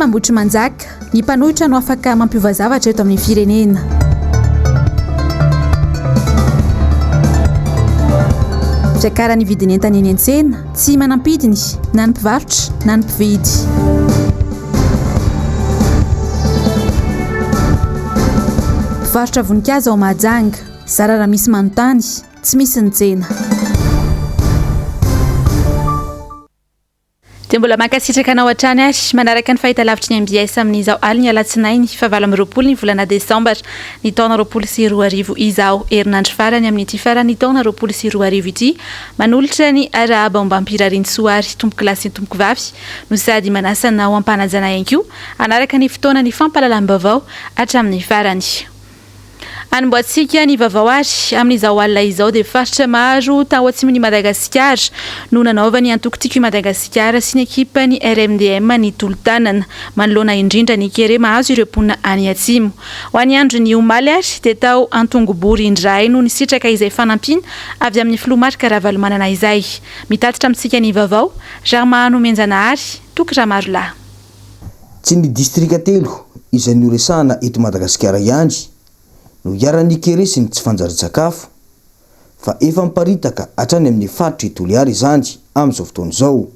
Ambohitrimanjaka, Ny mpanohitra no afaka mampiova zavatra eto amin'ny firenena. Fiakaran'ny vidin'entana eny an-tsena, tsy manam-pidiny na ny mpivarotra na ny mpividy. Mpivarotra voninkazo ao Mahajanga, zara raha misy manontany, tsy misy ny tsena. Dia mbola mankasitraka anao hatrany ary manaraka ny fahitalavitry ny mbs amin'izao alin'ny alatsinainy faha 28 ny volana desambra ny taona 2020 izao. Herinandro farany amin'ity faran'ny taona 2020 ity manolotra ny arahaba ombam-pirariantsoa ary tompokolahy sy tompokovavy no sady manasa anao am-panajana ihany koa hanaraka ny fotoana ny fampahalalam-baovao hatramin'ny farany. Hanombohantsika ny vaovao ary amin'izao alina izao dia faritra maro tao atsimon'i Madagasikara no nanaovan'ny antoko Tiako i Madagasikara sy ny ekipan'ny RMDM ny tolo-tanana manoloana indrindra ny kere mahazo ireo mponina any atsimo. Ho an'ny andron'ny omaly ary dia tao Antongobory indray no nisitraka izay fanampiana avy amin'ny filoha Marc Ravalomanana izay. Mitatitra amintsika ny vaovao, Rahamahanomenjanahary, Toky Ramarolahy. Tsy ny distrika telo izay noresahana eto Madagasikara ihany no iharan'ny kere sy ny tsy fanjarian-tsakafo fa efa miparitaka hatrany amin'ny faritr'i Toliara izany amin'izao fotoana izao.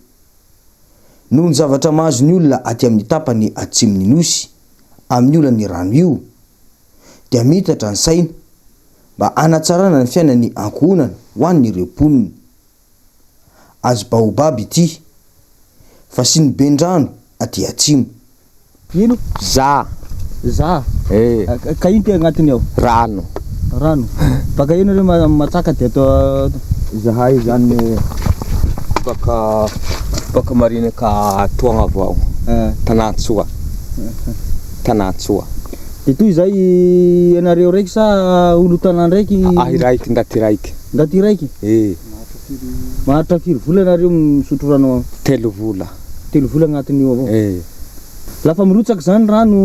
Noho ny zavatra mahazo ny olona aty amin'ny tapany atsimon'ny Nosy amin'ny olan'ny rano io dia miitatra ny saina mba hanatsarana ny fiainan'ny ankohonana ho an'ireo mponina. Azo baobab ity fa siniben-drano aty atsimo. Ino? Za. Za? Eh. Ka ino ty agnatiny ao? Rano. Rano. Baka ino nareo matsaka de atao. Zahay zany baka baka marina ka toagna avao. Eh. Tanantsoa. Tanantsoa. De toy zay ianareo raiky sa olo tanà ndraiky? Ahy raiky ndaty raiky. Ndaty raiky? Eh. Maharitra firy vola nareo misotro rano ao? Telo vola. Telo vola agnatin'io avao? Eh. Lafa mirotsaky zany rano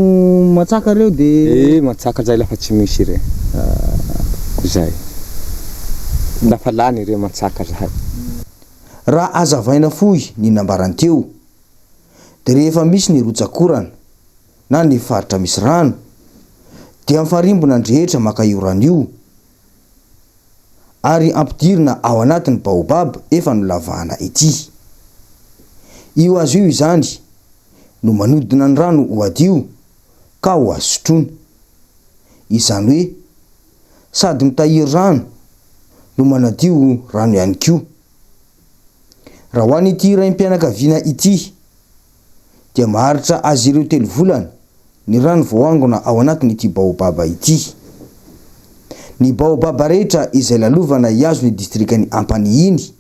matsaka reo de. Eh matsaka zay lafa tsy misy re. Zay. Lafa lany re matsaka zahay. Raha azavaina fohy ny nambarany teo dia rehefa misy ny rotsak'orana na ny faritra misy rano dia mifarimbona ny rehetra maka io rano io ary ampidirina ao anatin'ny baobab efa nolavahana ity. Io hazo io izany no manodina ny rano ho hadio ka ho azo sotroina. Izany hoe sady mitahiry rano no manadio rano ihany koa. Raha ho an'ity raim-pianakaviana ity dia maharitra azy ireo telo volana ny rano voaangona ao anatin'ity baobab ity. Ny baobab rehetra izay lalovana hihazo ny distrikan'i Ampanihy iny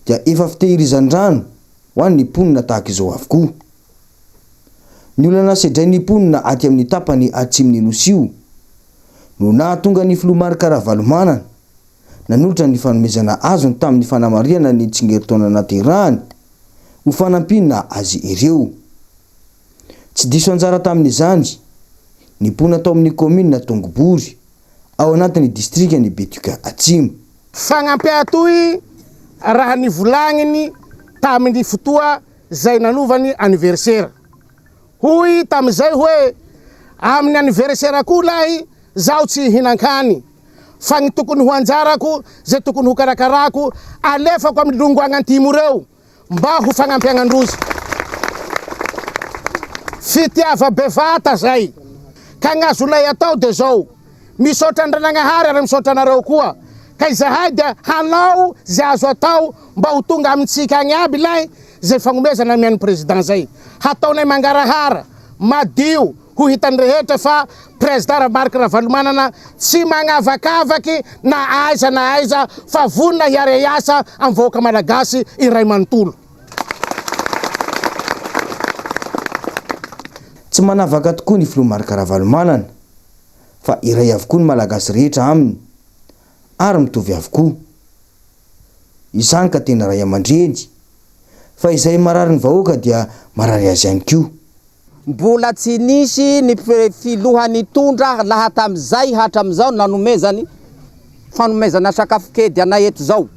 dia efa fitehirizan-drano ho an'ny mponina tahaka izao avokoa. Ny olana sedrain'ny mponina aty amin'ny tapany atsimon'ny Nosy io no nahatonga ny filoha Marc Ravalomanana nanolotra ny fanomezana azony tamin'ny fanamarihana ny tsingerin-taona naterahany ho fanampiana azy ireo. Tsy diso anjara tamin'izany ny mponina tao amin'ny kaominina Tongobory, ao anatin'ny distrikan'i Betioka Atsimo. Fagnampea toy raha nivolagniny tamin'ny fotoa zay nanovany anniversaire. Hoy tamizay hoe, Amin'ny anniversaire-ko lahy zaho tsy hihinan-kany. Fa gny tokony ho anjarako, ze tokony ho karakarako, alefako amy longo agny antimo reo mba ho fagnampiagnandrozy. Fitiava bevata zay. Ka gn'azonay atao de zao, misaotra Andrianagnahary ary misaotra anareo koa, ka izahay dia hanao ze azo atao mba ho tonga amintsika agny aby lay zay fagnomezana amian'ny Président zay. Hataonay mangarahara, madio, Ho hitan'ny rehetra fa Prezida Marc Ravalomanana tsy magnavakavaky na aiza na aiza fa vonona hiara-hiasa amin'ny vahoaka Malagasy iray manontolo. Tsy manavaka tokoa ny Filoha Marc Ravalomanana fa iray avokoa ny Malagasy rehetra aminy ary mitovy avokoa. Izany ka tena ray aman-dreny fa izay marary ny vahoaka dia marary azy ihany koa. Mbola tsy nisy ny filoha nitondra laha tamin'izay hatramizao nanomezany fanomezana sakafo kedy anay eto zao.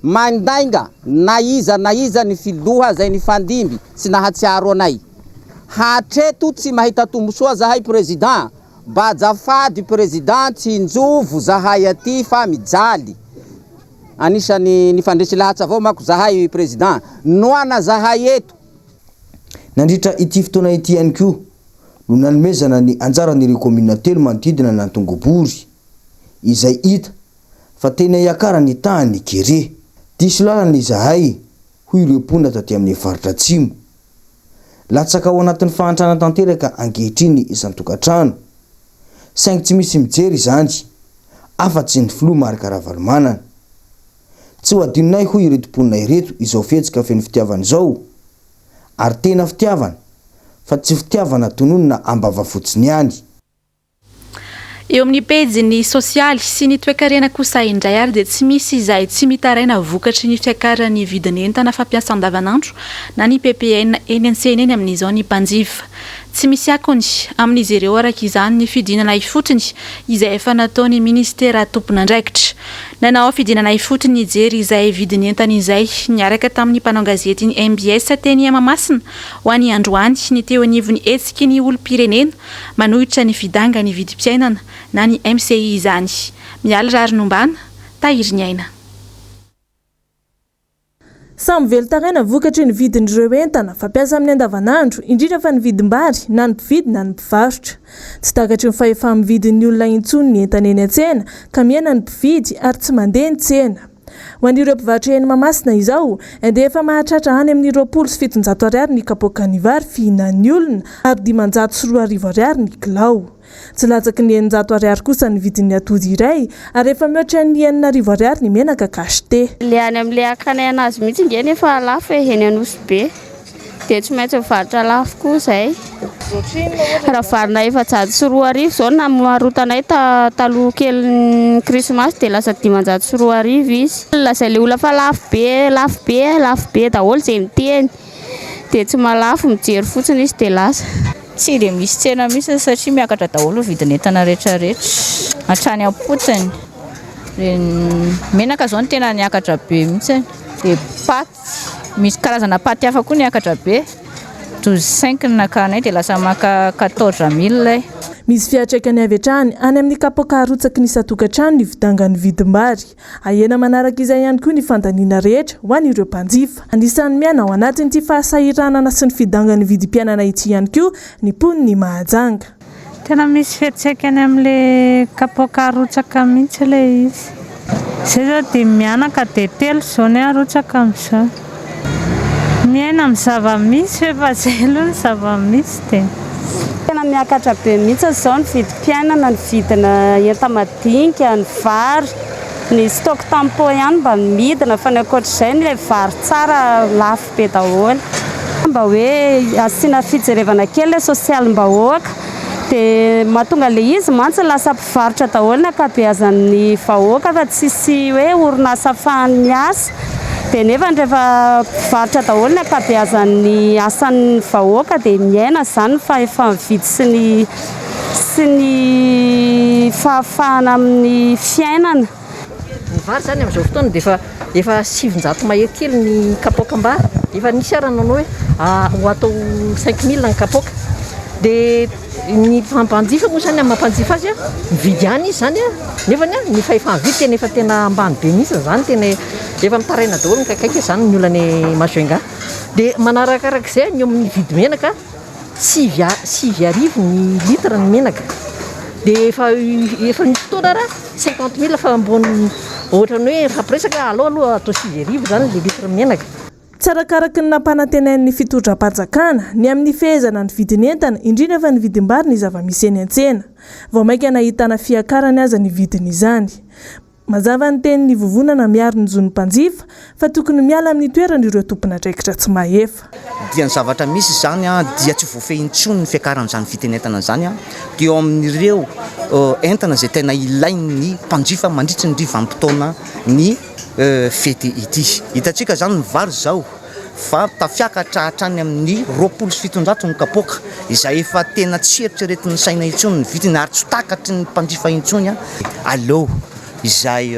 Mandainga na iza na iza ny filoha zay nifandimby tsy nahatsiaro anay. Hatreto tsy mahita tombosoa zahay président, mba azafady président tsinjovo zahay aty fa mijaly. Anisany nifandresy lahatsa avao manko zahay président, noana zahay eto. Nandritra ity fotoana ity ihany koa no nanomezana ny anjaran'ireo kaominina telo manodidina an'Antongobory, izay hita fa tena iakaran'ny tahan'ny kere. Diso lalana izahay, hoy ireo mponina taty amin'ny faritra atsimo. Latsaka ao anatin'ny fahantrana tanteraka ankehitriny isan-tokantrano. Saingy tsy misy mijery izany, afa-tsy ny filoha Marc Ravalomanana. Tsy ho adinonay hoy ireto mponina ireto izao fihetsika feno fitiavana izao, ary tena fitiavana, fa tsy fitiavana tononina am-bava fotsiny ihany. Eo amin'ny pejin'ny sosialy sy ny toekarena kosa indray ary dia tsy misy izay tsy mitaraina vokatry ny fiakaran'ny vidin'entana fampiasa andavanandro na ny PPN eny an-tsena eny amin'izao ny mpanjifa. Tsy misy akony amin'izy ireo araka izany ny fidinana ifotony izay efa nataon'ny minisitera tompon'andraikitra. Nanao fidinana ifotony nijery izay vidin'entana izay niaraka tamin'ny mpanao gazetin'ny mbs teny Mahamasina ho an'ny androany ny teo anivon'ny hetsiky ny olom-pirenena manohitra ny fidangan'ny vidim-piainana na ny MCI izany. Mialy Raharinombana, Tahiriniaina. Samy velon-taraina vokatry ny vidin'ireo entana fampiasa amin'ny andavanandro, indrindra fa ny vidim-bary, na ny mpividy na ny mpivarotra. Tsy takatry ny fahefa-mividin'ny olona intsony ny entana eny an-tsena ka mihena ny mpividy ary tsy mandeha ny tsena. Ho an'ireo mpivarotra eny Mahamasina izao dia efa mahatratra any amin'ny 720 ariary ny kapoakan'ny vary fihinan'ny olona ary 2500 ariary ny kilao. Tsy latsaky ny 600 ariary kosa ny vidin'ny atody iray ary efa mihoatra ny 6000 ariary ny menaka cacheté. Le any amle hakanay anazy mihitsy nge nefa lafo e, eny Anosibe de tsy maintsy mivarotra lafo koa zay. Raha varina 2400 zao no namarotanay taloha kelin'ny krismasy de lasa 2500 izy. Lazain'le olona fa lafo be, lafo be, lafo be daholo zay miteny de tsy mahalafo, mijery fotsiny izy de lasa. Tsy dia misy tsena mihitsy satria miakatra daholo ny vidin'entana rehetra rehetra hatrany am-potony. Ireny menaka izao no tena niakatra be mihitsy dia paty, misy karazana paty hafa koa niakatra be, douze cinq no nakanay dia lasa maka quatorze mille. Misy fiantraikany avy hatrany any amin'ny kapoaka arotsaky ny isan-tokantrano ny fidangan'ny vidim-bary. Ahena manaraka izay ihany koa ny fandaniana rehetra ho an'ireo mpanjifa. Anisan'ny miaina ao anatin'ity fahasahiranana sy ny fidangan'ny vidim-piainana ity ihany koa ny mponin'i Mahajanga. Tena misy fiantraikany amin'ilay kapoaka arotsaka mihitsy ilay izy. Izay izao dimy mianaka dia telo izao ny arotsaka amin'izao. Miaina amin'ny zava-misy fa efa izay aloha ny zava-misy dia. Tena miakatra be mihitsy izao ny vidim-piainana, ny vidina enta-madinika, ny vary, ny stock tampon ihany mba midina fa ny ankoatr'izay ny ilay vary tsara lafo be daholo. Mba hoe asiana fijerevana kely ilay sosialim-bahoaka dia mahatonga ilay izy mantsy lasa mpivarotra daholo ny ankabeazan'ny vahoaka fa tsisy hoe orinasa ahafahany miasa. Dia nefa rehefa mpivarotra daholo ny ankabeazan'ny asan'ny vahoaka dia miaina izany ny fahefa-mividy sy ny sy ny fahafahana amin'ny fiainana. Ny vary izany amin'izao fotoana dia efa efa 900 mahery kely ny kapoakam-bary, efa nisy ara nanao hoe ho atao 5000 ny kapoaka. Dia ny mpanjifa moa izany amin'ny maha mpanjifa azy mividy ihany izy izany nefany ny fahefa-mividy tena efa tena ambany be mihitsy izany, tena efa mitaraina daholo mikaikaika izany ny olona any Majunga. Dia manarakarak'izay ny eo amin'ny vidy menaka, sivy 9000 ny litre ny menaka, dia efa efa nisy fotoana ara 50 000 fa ambony ohatran'ny hoe mifampiresaka aleo aloha atao 9000 izany le litre menaka. Tsy arakaraky ny nampanantenain'ny fitondram-panjakana ny amin'ny fehezana ny vidin'entana, indrindra fa ny vidim-bary ny zava-misy eny an-tsena. Vao mainka nahitana fiakarany aza ny vidin'izany. Mazava ny tenin'ny vovonana miaro ny zon'ny mpanjifa fa tokony miala amin'ny toerany ireo tompon'andraikitra tsy mahefa. Dia ny zavatra misy izany dia tsy voafehy intsony ny fiakaran'izany vidin'entana izany dia eo amin'ireo entana izay tena ilain'ny mpanjifa mandritry ny vanim-potoana ny fety ity. Hitantsika izany ny vary izao fa tafiakatra hatrany amin'ny 720 ny kapoaka izay efa tena tsy eritreretin'ny saina intsony ny vidiny ary tsy takatry ny mpanjifa intsony. Aleo izay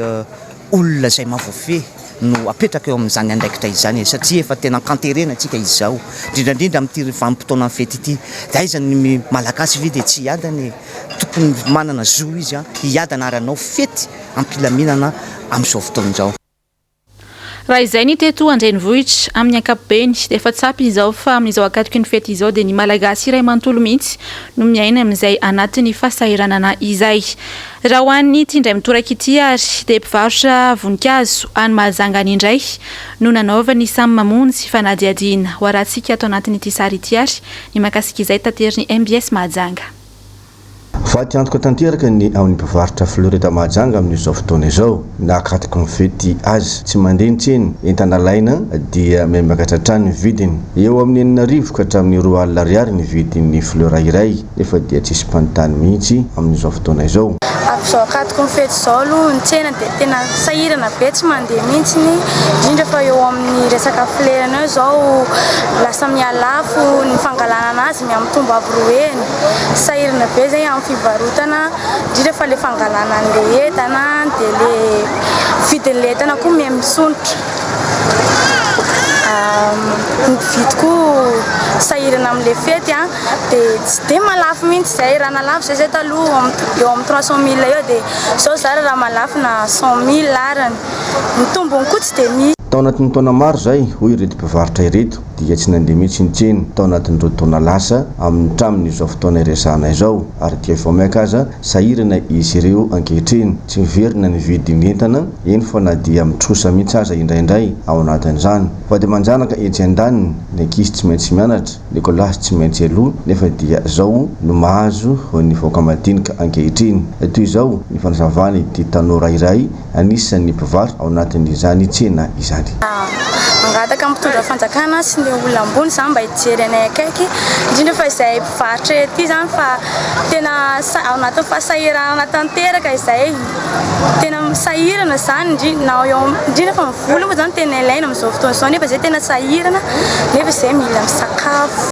olona izay mahavoafehy. no apetraka eo amin'izany andraikitra izany e, satria efa tena ankanterena antsika izao, indrindra indrindra amin'ity vanim-potoanan'ny fety ity, dia aiza ny Malagasy ve dia tsy hiadana e, tokony manana zo izy hiadana ary hanao fety am-pilaminana amin'izao fotoana izao. Raha izay ny teto an-drenivohitra, amin'ny ankapobeny, dia efa tsapa izao fa amin'izao ankatoky ny fety izao dia ny Malagasy iray manontolo mihitsy no miaina amin'izay anatin'ny fahasahiranana izay. Raha ho an'ity indray mitoraka ity ary dia mpivarotra voninkazo any Mahajanga any indray no nanaovan'ny Samy Mamonjy fanadihadiana. Ho arahantsika ato anatin'ity sary ity ary ny mahakasika izay taterin'ny mbs Mahajanga. Faty antoka tanteraka ny amin'ny mpivarotra fleur eto Mahajanga amin'izao fotoana izao. Na akatoky ny fety aza. Tsy mandeha ny tsena, entana alaina dia miha-miakatra hatrany ny vidiny. Eo amin'ny 6000 ka hatramin'ny 20 alina ariary ny vidin'ny fleur iray. Nefa dia tsisy mpanontany mihitsy amin'izao fotoana izao. Amin'izao ankatoky ny fety izao aloha ny tsena dia tena sahirana be tsy mandeha mihitsy indrindra fa eo amin'ny resaka fleur eo izao lasa mihalafo ny fangalana anazy mihamitombo avo roa heny, sahirana be izay amin'ny fivarotana indrindra fa ilay fangalana an'ilay entana dia ilay vidin'ilay entana koa mihamisondrotra. Ny mpividy koa sahirana amin'ilay fety an. Dia tsy dia mahalafo mihitsy izay, raha nahalafo izay izay taloha eo amin'ny 300 mille eo dia izao zara raha mahalafo na 100 mille arany, ny tombony koa tsy dia misy. Tao anatin'ny taona maro izay, hoy ireto mpivarotra ireto, dia tsy nandeha mihitsy ny tsena tao anatin'ireo taona lasa amin'ny hatramin'izao fotoana iresahana izao ary dia vao mainka aza sahirana izy ireo ankehitriny. Tsy miverina ny vidin'ny entana, eny fa na dia mitrosa mihitsy aza indraindray ao anatin'izany. Vady aman-janaka etsy andaniny, ny ankizy tsy maintsy mianatra. Nicolas tsy maintsy aloha nefa dia zao no mahazo ny vahoaka madinika ankehitriny. Toy izao ny fanazavan'ity tanora iray anisan'ny mpivarotra ao anatin'izany tsena izany. Mangataka amin'ny mpitondra fanjakana sy ny olona ambony izany mba hijery anay akaiky, indrindra fa izahay mpivarotra ety izany fa tena ao anatin'ny fahasahiranana tanteraka izahay. Tena sahirana izany indrindra fa ny vola moa izany tena ilaina amin'izao fotoana izao nefa izay tena sahirana nefa izay mila misakafo.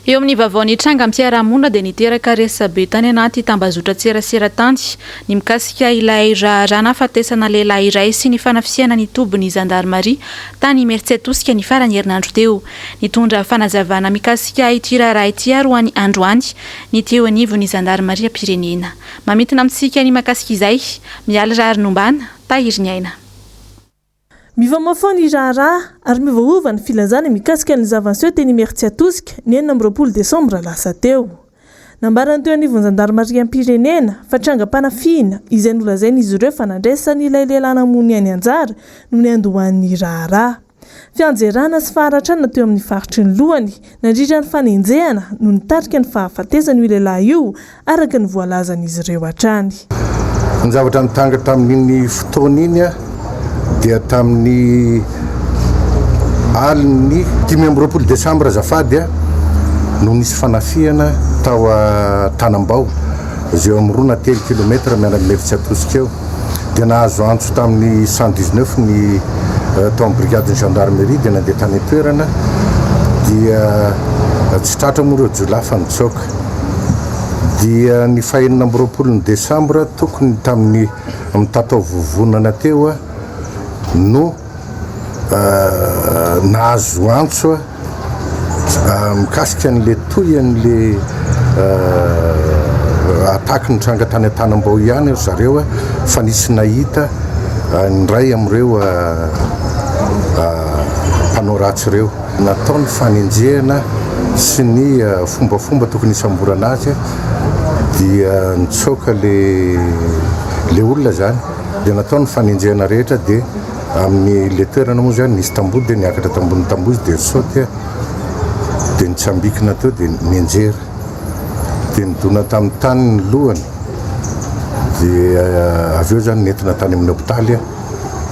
Eo amin'ny vaovao nitranga am-piarahamonina dia niteraka resabe tany anaty tambazotran-tserasera tany ny mikasika ilay raharaha nahafatesana lehilahy iray sy ny fanafihana ny tobin'ny zandarimaria tany Imerintsiatosika ny faran'ny herinandro teo. Nitondra fanazavana mikasika ity raharaha ity ary ho an'ny androany ny teo anivon'ny zandarimariam-pirenena. Mamintina amintsika ny mahakasika izay, Mialy Raharinombana, Tahiriniaina. Mifamahofaho ny raharaha ary miovaova ny filazana mikasika ny zava-niseho teny Imerintsiatosika ny 26 desambra lasa teo. Nambaran'ny teo anivon'ny zandarimariam-pirenena fa trangam-panafihina izay nolazain'izy ireo fa nandraisan'ilay lehilahy namono ny ainy anjara no niandohan'ny raharaha. Fianjerana sy faharatrana teo amin'ny faritry ny lohany nandritra ny fanenjehana no nitarika ny fahafatesan'io lehilahy io, araka ny voalazan'izy ireo hatrany. Ny zavatra nitranga tamin'iny fotoana iny dia tamin'ny alin'ny 25 desambra azafady no nisy fanafihana tao Tanambao, izay eo amin'ny roa na telo kilomètre miala an'i Imerintsiatosika eo. dia nahazo antso tamin'ny 119 ny tao amin'ny brigade ny gendarmerie dia nandeha tany an-toerana dia tsy tratra moa ireo jiolahy fa nitsoaka dia ny fahenina amby roapolo ny desambra tokony tamin'ny mitatao vovonana teo no nahazo antso Mikasika an'le tohin'le attaque nitranga tany Antanambao ihany ry zareo fa nisy nahita ny iray amin'ireo mpanao ratsy ireo. Natao ny fanenjehana sy ny fombafomba tokony hisamborana azy dia nitsoaka le le olona zany dia natao ny fanenjehana rehetra dia Amin'ny le toerana moa zany nisy tamboho dia niakatra tambony tamboho izy dia nisaoty dia nitsambikina teo dia nianjera dia nidona tamin'ny tany ny lohany dia avy eo zany nentina tany amin'ny hopitaly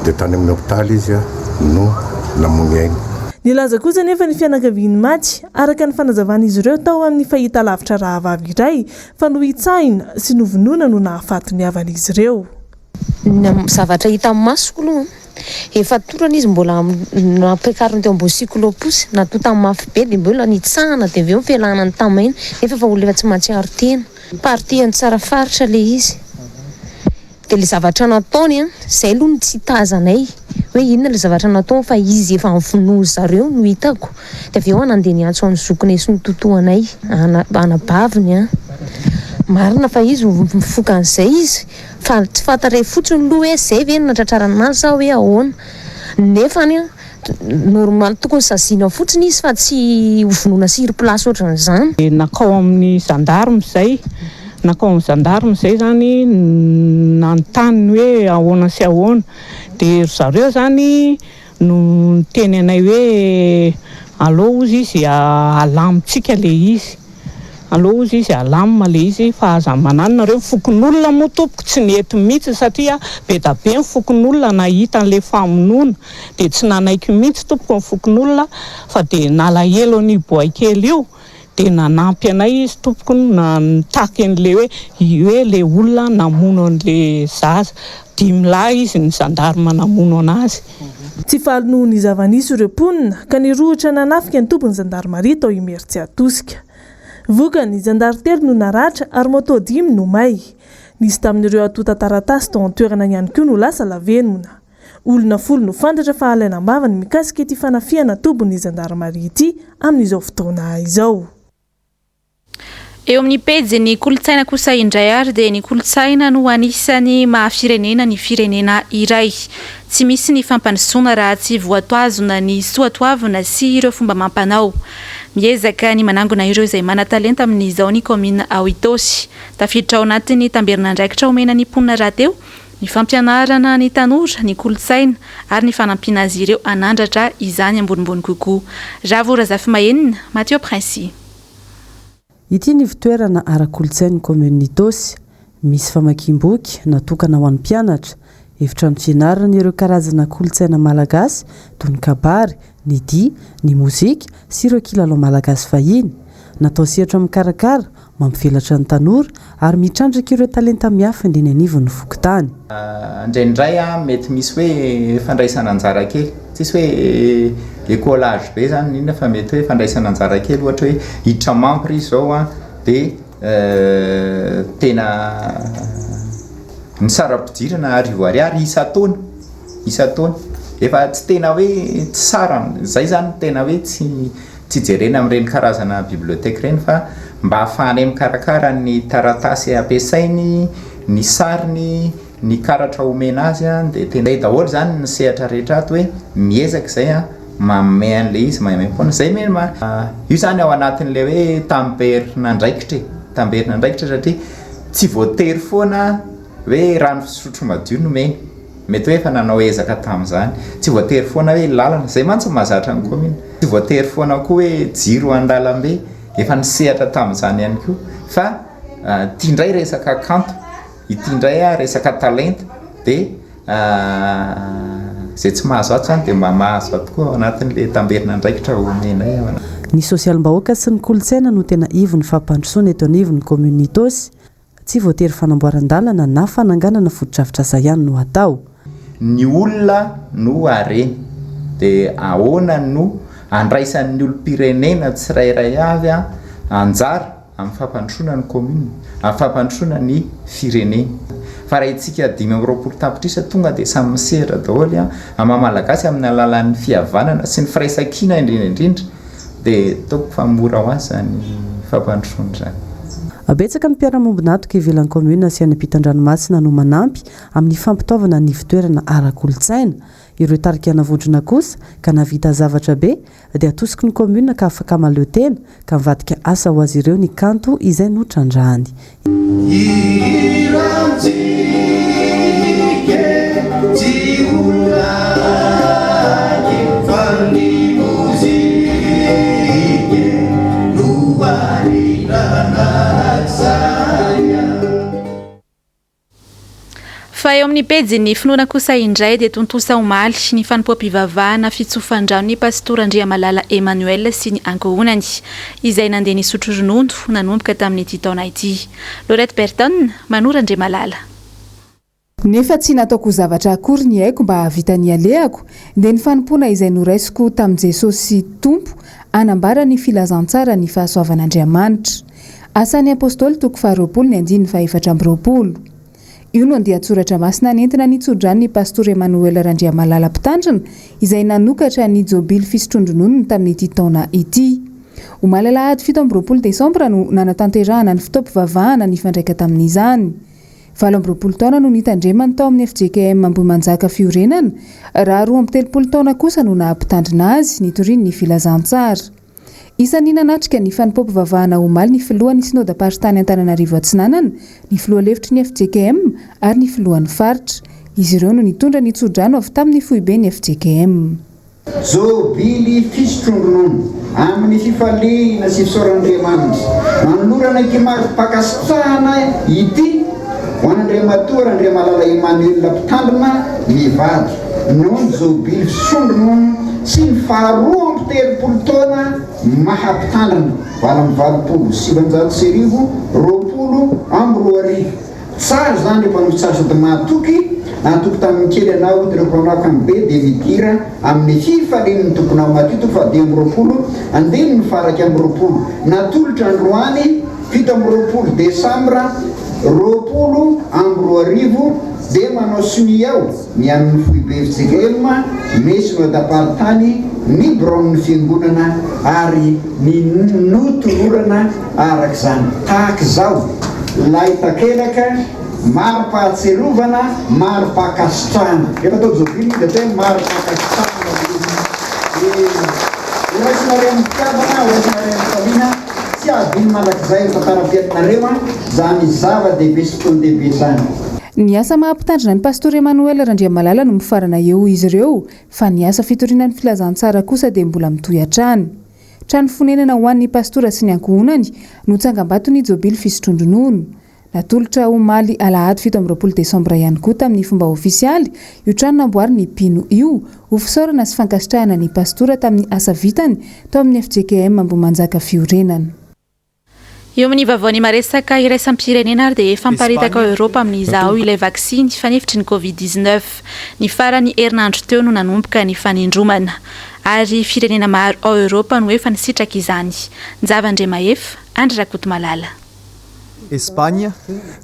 dia tany amin'ny hopitaly izy no namoy aina. Nilaza kosa anefa ny fianakavian'ny maty, araka ny fanazavan'izy ireo tao amin'ny fahitalavitra rahavavy iray, fa nohitsahina sy novonoina no nahafaty ny havan'izy ireo. Ny zavatra hita amin'ny masoko aloha, efa torana izy mbola nampiakariny teo ambony cyclo-pousse, natontany mafy be dia mbola nitsahana dia avy eo nifelahana ny tamaina nefa efa olona efa tsy mahatsiaro tena. Partie an'i Tsarafaritra ilay izy. Dia ilay zavatra nataony an, izay aloha no tsy tazanay. hoe inona ilay zavatra nataony fa izy efa novonoin zareo no hitako dia avy eo aho nandeha niantso an'i zokinay sy ny totoanay anabaviny an! Marina fa izy mifoka an'izay izy fa tsy fantatray fotsiny aloha hoe izay ve no natratrarana azy sa hoe ahoana nefany an normal tokony saziana fotsiny izy fa tsy hovonoina sur place ohatran'izany. Dia nankao amin'ny gendarme izay, nankao amin'ny gendarme izay izany nanontany ny hoe ahoana sy ahoana. Dia ry zareo izany no niteny anay hoe aleo hozy izy alamintsika ilay izy. Aleo hozy izy alamina ilay izy fa aza manano nareo. Ny fokonolona moa tompoko tsy nety mihitsy satria be da be ny fokonolona nahita an'ilay famonoana. Dia tsy nanaiky mihitsy tompoko ny fokonolona fa dia nalahelo an'io boay kely io. Dia nanampy anay izy tompoko no nitaky an'ilay hoe hoe ilay olona namono an'ilay zaza. Dimy lahy izy ny gendarme namono an'azy. Tsy faly noho ny zava-nisy ireo mponina ka nirohotra nanafika ny tobin'ny zandarimaria tao Imerintsiatosika. Vokany, zandary telo no naratra ary moto dimy no may. Nisy tamin'ireo antontan-taratasy tao an-toerana ihany koa no lasa lavenona. Olona folo no fantatra fa alaina am-bavany mikasika ity fanafihana tobin'ny zandarimaria ity amin'izao fotoana izao. Eo amin'ny pejin'ny kolontsaina kosa indray ary dia ny kolontsaina no anisan'ny maha firenena ny firenena iray. Tsy misy ny fampandrosoana raha tsy voatoazona ny soatoavina sy ireo fomba amam-panao. Miezaka ny manangona ireo izay manan-talenta amin'izao ny kaominina ao Itaosy. Tafiditra ao anatin'ny tamberin'andraikitra omena ny mponina rahateo ny fampianarana ny tanora ny kolontsaina ary ny fanampiana azy ireo hanandratra izany ambonimbony kokoa. Ravo Razafimahenina, Mathieu Princi. Ity ny ivon-toerana ara-kolontsain'ny kaominina Itaosy. Misy famakiam-boky natokana ho an'ny mpianatra, efitrano fianarana ireo karazana kolontsaina malagasy toy ny kabary, ny dihy, ny mozika sy ireo kilalao malagasy fahiny. Natao sehatra mikarakara, mampivelatra ny tanora ary mitrandraka ireo talenta miafina eny anivon'ny fokontany. Indraindray mety misy hoe fandraisana anjara kely, tsisy hoe écolage be zany n'inona fa mety hoe fandraisana anjara kely ohatra hoe hiditra membre izy zao an, dia tena ny saram-pidirana arivo ariary isan-taona, isan-taona, efa tsy tena hoe tsy sarany, zay zany tena hoe tsy Tsy jerena amin'ireny karazana bibliothèque ireny fa mba ahafahanay mikarakara ny taratasy ampiasainy, ny sariny, ny karatra omena azy dia tena izay daholo izany ny sehatra rehetra ato hoe miezaka izay manome an'ilay izy maimaimpoana. Izay ve ma, io izany ao anatin'ilay hoe tamberin'andraikitra e, tamberin'andraikitra satria tsy voatery foana hoe rano fisotro madio no omena. Mety hoe efa nanao ezaka tamin'izany. Tsy voatery foana hoe lalana. Izay mantsy no mahazatra ny commune. Tsy voatery foana koa hoe jiro an-dalambe. Efa nisehatra tamin'izany ihany koa. Fa ity indray resaka kanto, ity indray resaka talenta. Dia izay tsy mahazo ato izany dia mba mahazo ato koa ao anatin'ilay tamberin'andraikitra omenay. Ny sosialim-bahoaka sy ny kolontsaina no tena ivon'ny fampandrosoana eto anivon'ny kaominina Itaosy. Tsy voatery fanamboaran-dalana na fananganana fotodrafitrasa ihany no atao. Ny olona no harena. Dia ahoana no andraisan'ny olom-pirenena tsirairay avy anjara amin'ny fampandrosoana ny commune, amin'ny fampandrosoana ny firenena. Fa raha isika 25 tapitrisa tonga dia samy misehatra daholo amin'ny maha Malagasy amin'ny alalan'ny fihavanana sy ny firaisankina indrindra indrindra. Dia ataoko fa mora ho azy izany fampandrosoana izany. Betsaka ny mpiara-mombon'antoka ivelan'ny kaominina sy any ampitan-dranomasina no manampy amin'ny fampitaovana ny ivon-toerana ara-kolontsaina. Ireo tarika navondrona kosa ka nahavita zavatra be dia atosiky ny kaominina ka afaka mahaleo tena ka mivadika asa ho azy ireo ny kanto izay notrandrahany. Fa eo amin'ny pejin'ny finoana kosa indray dia tontosa omaly ny fanompoam-pivavahana fitsofan-drano ny Pastora Andriamalala Emmanuel sy ny ankohonany, izay nandeha nisotro ronono nanomboka tamin'ity taona ity. Laurette Berton, Manoro Andriamalala. Nefa tsy nataoko ho zavatra akory ny aiko mba hahavita ny alehako, dia ny fanompoana izay noraisiko tamin'i Jesosy Tompo hanambara ny filazantsara ny fahasoavan'Andriamanitra. Asan'ny Apostoly toko faharoapolo ny andininy fahefatra amby roapolo. Io no andian-tsoratra masina nentina nitso-drano ny Pastora Emmanuel Randriamalala Mpitandrina izay nanokatra ny Jobily fisotroan-drononony tamin'ity taona ity. Omaly alahady 27 desambra no nanatanterahana ny fotoam-pivavahana nifandraika tamin'izany. 28 taona no nitandremany tao amin'ny fjkm Ambohimanjaka Fiorenana, raha 32 taona kosa no naha mpitandrina azy nitoriany ny filazantsara. Isan'ny nanatrika ny fanompoam-pivavahana omaly ny filohan'ny Synodamparitany Antananarivo Atsinanana, ny filoha lefitry ny fjkm ary ny filohan'ny faritra. Izy ireo no nitondra ny tsodrano avy tamin'ny foiben'ny fjkm. Jobily fisotroan-dronono amin'ny fifaliana sy fisaoran'Andriamanitra. Nanolorana ity mari-pankasitrahana ity ho an'Andriamatoa Randriamalala Emmanuel Mpitandrina mivady noho ny jobily fisotroan-dronono sy ny faha 32 taona maha mpitandrina, 1988, 2020. Tsara izany ry mpanompo tsara sady mahatoky, nahatoky tamin'ny kely ianao, ireo mpanao amin'ny be dia midira amin'ny fifalian'ny tomponao. Matio toko faha 25 andininy faha 21. Natolotra androany 27 desambra 2020 dia manao sonia ao ny amin'ny foibe fjkm, ny synodam-paritany, ny biraon'ny fiangonana ary ny notolorana Araka izany, tahaka izao ilay takelaka mari-pahatsiarovana, mari-pankasitrahana. Rehefa atao jobily moa dia atao hoe mari-pankasitrahana ilay izy. Dia horaisinareo amin'ny fitiavana, horaisinareo amin'ny fifaliana, tsy hadino mandrakizay ny tantaram-piainanareo izany zava-dehibe sy fotoan-dehibe izany. Ny asa maha mpitandrina ny Pastora Emmanuel Randriamalala no mifarana eo hoy izy ireo fa ny asa fitoriana ny filazantsara kosa dia mbola mitohy hatrany. Trano fonenana ho an'ny pastora sy ny ankohonany no tsangambaton'ny Jobily fisotroan-dronono. Natolotra omaly alahady 27 desambra ihany koa tamin'ny fomba ofisialy io trano namboarin'ny mpino io ho fisaorana sy fankasitrahana ny pastora tamin'ny asa vitany tao amin'ny fjkm Ambohimanjaka Fiorenana. Eo amin'ny vaovaon'ny maresaka iraisam-pirenena ary dia efa miparitaka ao Eoropa amin'izao ilay vaksiny fanefitry ny Covid 19. Ny faran'ny herinandro teo no nanomboka ny fanindromana. Ary firenena maro ao Eoropa no efa nisitraka izany. Njava Andriamahefa, Andry Rakotomalala. Espagne.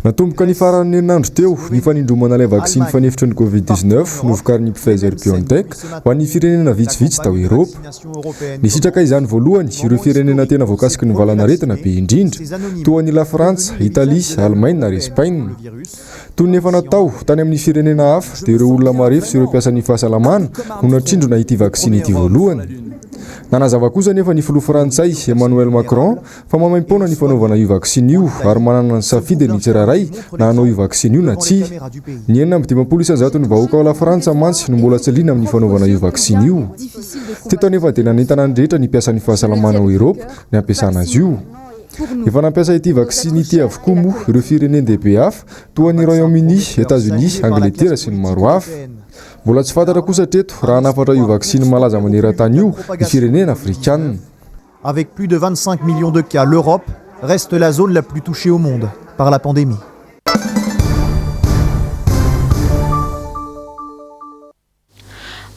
Natomboka ny faran'ny herinandro teo ny fanindromana ilay vaksiny fanefitry ny Covid 19 novokarin'ny Pfizer BioNTech ho an'ny firenena vitsivitsy tao Eoropa. Nisitraka izany voalohany ireo firenena tena voakasiky ny valanaretina be indrindra, toa an'i Lafrantsa, Italia, Alemaina ary Espaina. Toy ny efa natao tany amin'ny firenena hafa, dia ireo olona marefo sy ireo mpiasan'ny fahasalamana no natrindrona ity vaksiny ity voalohany. Nanazava kosa anefa ny filoha frantsay, Emmanuel Macron, fa maimaimpoana ny fanaovana io vaksiny io ary manana ny safidiny ny tsirairay na hanao io vaksiny io na tsia. Ny 56 isan-jaton'ny vahoaka ao Lafrantsa mantsy no mbola tsy liana amin'ny fanaovana io vaksiny io. Teto anefa dia nanentana ny rehetra ny mpiasan'ny fahasalamana ao Eropa ny hampiasana azy io. Efa nampiasa ity vaksiny ity avokoa moa ireo firenen-dehibe hafa toa an'i Royaume-Uni, Etazonia, Angletera sy ny maro hafa. Mbola tsy fantatra kosa hatreto raha hanafatra io vaksiny malaza maneran-tany io ny firenena afrikanina. Avec plus de 25 millions de cas, l'Europe reste la zone la plus touchée au monde par la pandémie.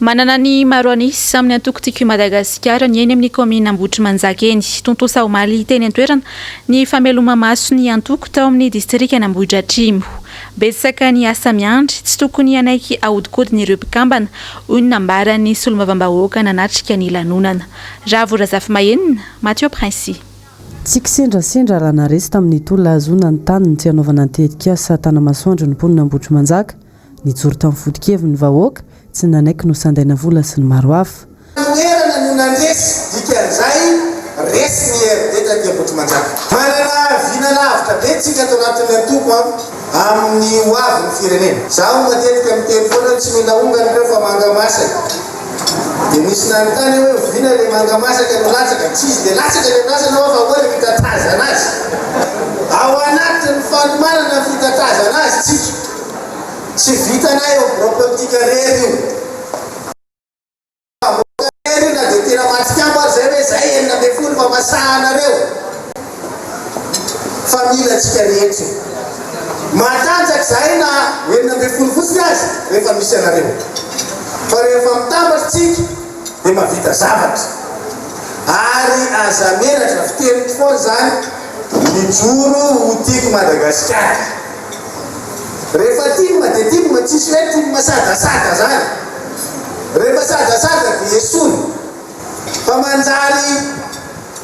Manana ny maro an'isa amin'ny antoko Tiako i Madagasikara ny eny amin'ny kaominina Ambohitrimanjaka eny. Tontosa omaly teny an-toerana ny fameloma-maso ny antoko tao amin'ny distrikan'Ambohidratrimo. Betsaka ny asa miandry, tsy tokony hanaiky ahodikodiny ireo mpikambana, hoy ny nambaran'ny solombavambahoaka nanatrika ny lanonana. Ravo Razafimahenina, Mathieu Princi. Tsy kisendrasendra raha naharesy tamin'ny tolona hahazoana ny taniny tsy hanaovana ny tetikasa Tanamasoandro ny mponina Ambohitrimanjaka. Nijoro tamin'ny foto-keviny ny vahoaka, tsy nanaiky nosandaina vola sy ny maro hafa. Fanoherana no nandresy, dikan'izay resy ny IRD taty Ambohitrimanjaka. Manana vina lavitra be tsika ato anatin'ny antoko an, amin'ny ho avin'ny firenena. Zaho matetika miteny foana hoe tsy mila ongana ireo fa manga masaka. Dia nisy nanontany aho hoe oviana ilay manga masaka no latsaka? Tsy izy dia latsaka ilay andrasana hoa fa ahoana ny fitatazana azy? Ao anatin'ny fanomanana ny fitatazana azy tsika. Tsy vitanay eo birao politika rery io. Vahoaka rery io na dia tena matsikambo ary zay hoe zay 16 fa masahanareo. Fa mila antsika rehetra io. Matanjaka izahay na 16 fotsiny aza rehefa misy anareo. Fa rehefa mitambatra tsika dia mahavita zavatra. Ary aza menatra, fiteniko foana izany, mijoro ho tiako Madagasikara. Rehefa tim dia tim, tsisy hoe tim sadasada zany. Rehefa sadasada dia esory. Fa manjary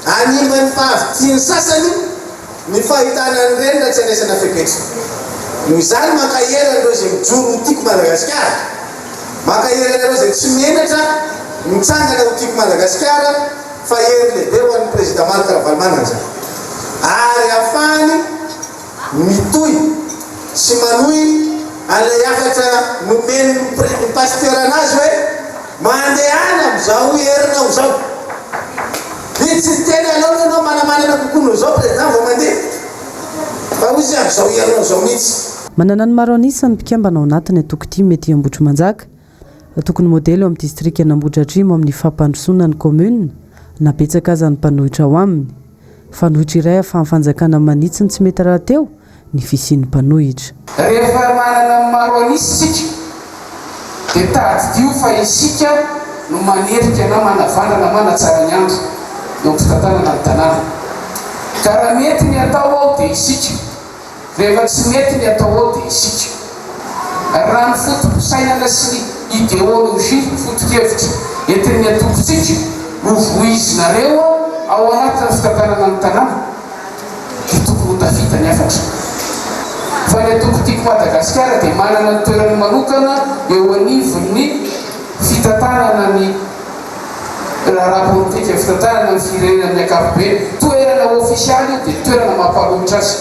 hanimba ny fahavitrihan'ny sasany ny fahitana an'ireny raha tsy andraisana fepetra. Noho izany mankahery an'ireo izay mijoro ho Tiako Madagasikara, mankahery anareo izay tsy menatra mitsangana ho Tiako Madagasikara fa hery lehibe ho an'ny Prezida Marc Ravalomanana izany ary ahafahany mitohy sy manohy an'ilay hafatra nomen'ny ny Pasitera anazy hoe mandehana amin'izao herinao izao. Dia tsy niteny aloha ianao manamanana kokoa noho izao Président vao mandeha fa hoy izy amin'izao herinao izao mihitsy. Manana ny maro an'isa ny mpikambana ao anatin'ny antoko tim ety Ambohitrimanjaka. Tokony modely eo amin'ny distrikan'Ambohidratrimo amin'ny fampandrosoana ny kaominina na betsaka aza ny mpanohitra ao aminy. Fanoitra iray ahafahan'ny fanjakana manitsy ny tsy mety rahateo ny fisian'ny mpanohitra. Rehefa manana ny maro an'isa isika dia tadidio fa isika no manerika na manavandra na manatsara ny andro eo am-pitantanana ny tanàna. Ka raha mety ny atao ao dia isika. Rehefa tsy mety ny atao ao dia isika. Raha ny foto-pisainana sy ny ideologie, foto-kevitra, entin'ny antokontsika no voizinareo ao anatin'ny fitantanana ny tanàna dia tokony ho tafita ny hafatra. Fa ny antoko Tiako Madagasikara dia manana ny toerany manokana eo anivon'ny fitantanana ny raharaha politika, fitantanana ny firenena amin'ny ankapobeny. Toerana ofisialy io dia toerana mampaloatra azy.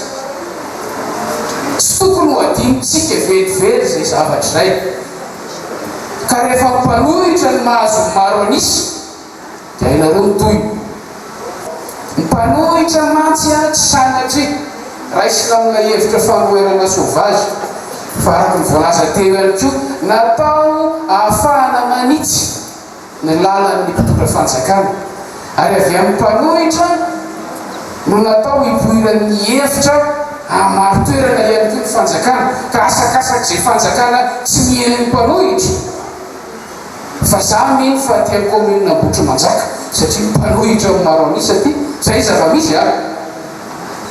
Tsy tokony ho adinontsika velively izay zavatra izay. Ka rehefa mpanohitra ny mahazo ny maro an'isa dia hainareo ny tohiny. Ny mpanohitra mantsy tsy sanatria raisina amina hevitra fanoherana sauvage fa araka ny voalaza teo ihany koa natao ahafahana manitsy ny lalan'ny mpitondra fanjakana ary avy amin'ny mpanohitra no natao hipoiran'ny hevitra hahamari-toerana ihany koa ny fanjakana ka asakasak'izay fanjakana tsy mihaino ny mpanohitra fa za mino fa aty amin'ny commune Ambohitrimanjaka satria mpanohitra no maro an'isa aty, zay zava-misy a!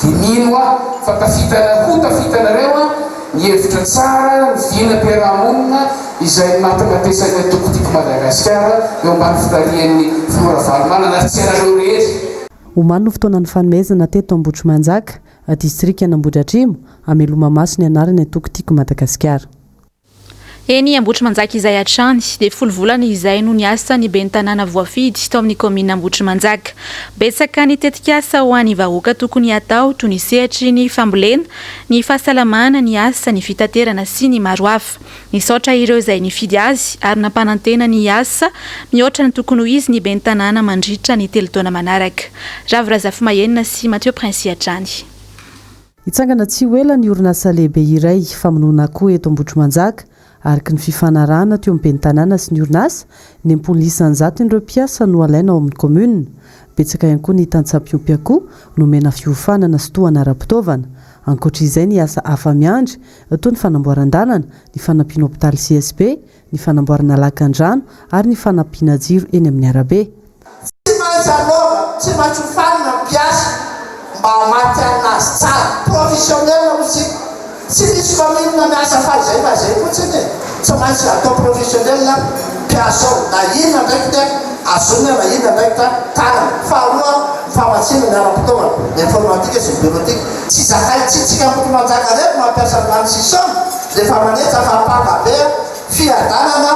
Dia mino aho fa tafita ho tafitanareo an ny hevitra tsara, ny vinam-piaraha-monina izay nimatimatesan'ny antoko Tiako Madagasikara eo ambany fitarihan'ny Filoha Ravalomanana ary tsy ianareo irery. Omaly no fotoana nifanomezana teto Ambohitrimanjaka, distrikan'Ambohidratrimo, hameloma-maso ny anaran'ny antoko Tiako Madagasikara. Eny Ambohitrimanjaka izay hatrany, dia folo volana izay no niasa ny ben'ny tanàna voafidy tao amin'ny kaominina Ambohitrimanjaka. Betsaka ny tetikasa ho an'ny vahoaka tokony hatao toy ny sehatry ny fambolena, ny fahasalamana, ny asa, ny fitaterana sy ny maro hafa. Nisaotra ireo izay nifidy azy ary nampanantena ny hiasa mihoatra ny tokony ho izy ny ben'ny tanàna mandritra ny telo taona manaraka. Ravo Razafimahenina sy Mathieu Princi hatrany. Hitsangana tsy ho ela ny orinasa lehibe iray famonoana akoho eto Ambohitrimanjaka. Araka ny fifanarahana teo amin'ny ben'ny tanàna sy ny orinasa, ny am-polony isan-jaton'ireo mpiasa no alaina ao amin'ny kaominina. Betsaka ihany koa ny tantsaha mpiompy akoho nomena fiofanana sy tohana ara-pitaovana. Ankoatra izay ny asa hafa miandry, toy ny fanamboaran-dalana, ny fanampiana hopitaly CSB, ny fanamboarana lakan-drano ary ny fanampiana jiro eny amin'ny arabe. Tsy maintsy anaovana, tsy maintsy ofanina ny mpiasa mba hahamatihanina azy tsara. Professionnel hoy isika. Tsy misy commune miasa fahizay fahizay fotsiny e. Tsy maintsy atao professionnel mpiasa ao. Na inona andraikitra azonina na inona andraikitra tanana. Faharoa, ny famatsiana ny ara-pitaovana, ny informatique sy ny bureautique. Tsy zakay, tsy tsika Ambohitrimanjaka irery no mampiasa ny rano sy saona. Rehefa manetsa fa paka be a, Fiadanana,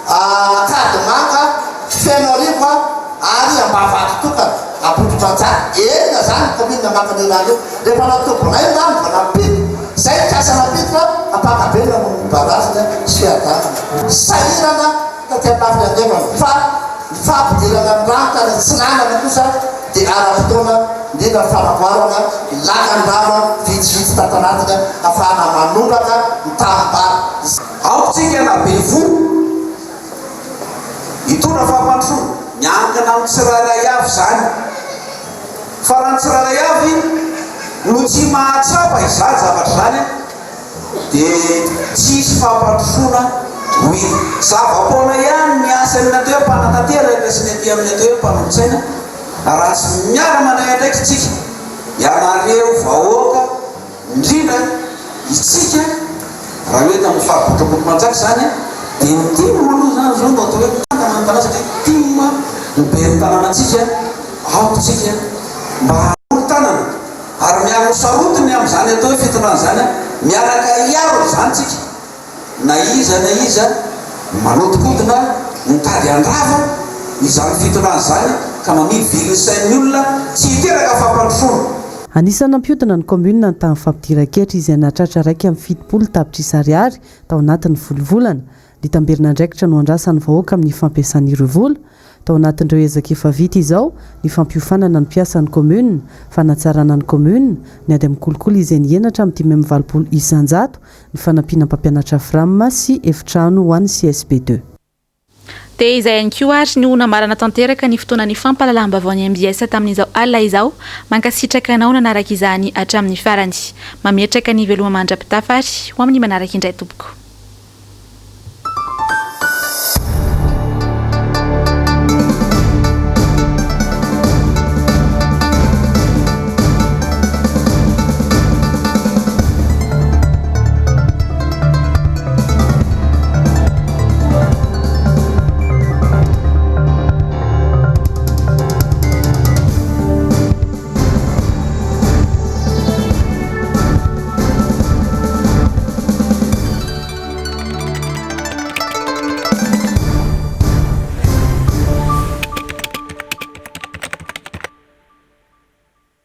Ankadimanga, Fenoarivo ary Ambavahady tokana, Ambohitrimanjaka. Enina izany ny commune maka an'io rano io. Rehefa natobonay ny rano vao nampiditra. Izay nikasa nampiditra, Ampakabe no namono ny barrage-ny sy Fiadanana. Sahirana taty amin'ny lafiny andrefana fa ny fampidirana ny rano tany atsinanana kosa dia ara-potoana indrindra ny fanamboarana ny lakan-drano vitsivitsy tato anatiny ahafahana manondraka ny tanimbary. Aoka tsika hanabe voa hitondra fampandrosoana. Miankina amin'ny tsirairay avy izany. Fa raha ny tsirairay avy no tsy mahatsapa izany zavatra izany dia tsy hisy fampandrosoana ho hita. Zava-poana ihany ny asan'ny atao hoe mpanatanteraka sy ny aty amin'ny atao hoe mpanolotsaina raha tsy miara-mandray andraikitra isika, ianareo vahoaka indrindra isika. Raha hoe eto amin'ny faritra Ambohitrimanjaka izany dia ny tim aloha izany izao no atao hoe mitantana ny tanàna satria tim no ben'ny tanànantsika, aoka isika mba hanolo-tanana ary miaro ho sarotiny amin'izany atao hoe fitondrana izany, miaraka hiaro izany isika. Na iza na iza manodinkodina mitady handrava izany fitondrana izany ka mamilivily ny sain'ny olona tsy hiteraka fampandrosoana. Anisan'ny nampihodina ny kaominina ny tamin'ny fampidiran-ketra izay nahatratra 71 tapitrisa ariary tao anatin'ny folo volana. Ny tamberin'andraikitra no andrasan'ny vahoaka amin'ny fampiasana ireo vola. Tao anatin'ireo ezaka efa vita izao, ny fampiofanana ny mpiasan'ny commune, fanatsarana ny commune, ny ady amin'ny kolikoly izay nihena hatramin'ny 85%, ny fanampiana mpampianatra Fram sy efitrano ho an'ny CSB ii. Dia izay ihany koa ary no namarana tanteraka ny fotoanan'ny fampahalalam-baovaon'ny mbs tamin'izao alina izao. Mankasitraka anao nanaraka izany hatramin'ny farany. Mametraka ny veloma mandra-pitafa ary ho amin'ny manaraka indray tompoko.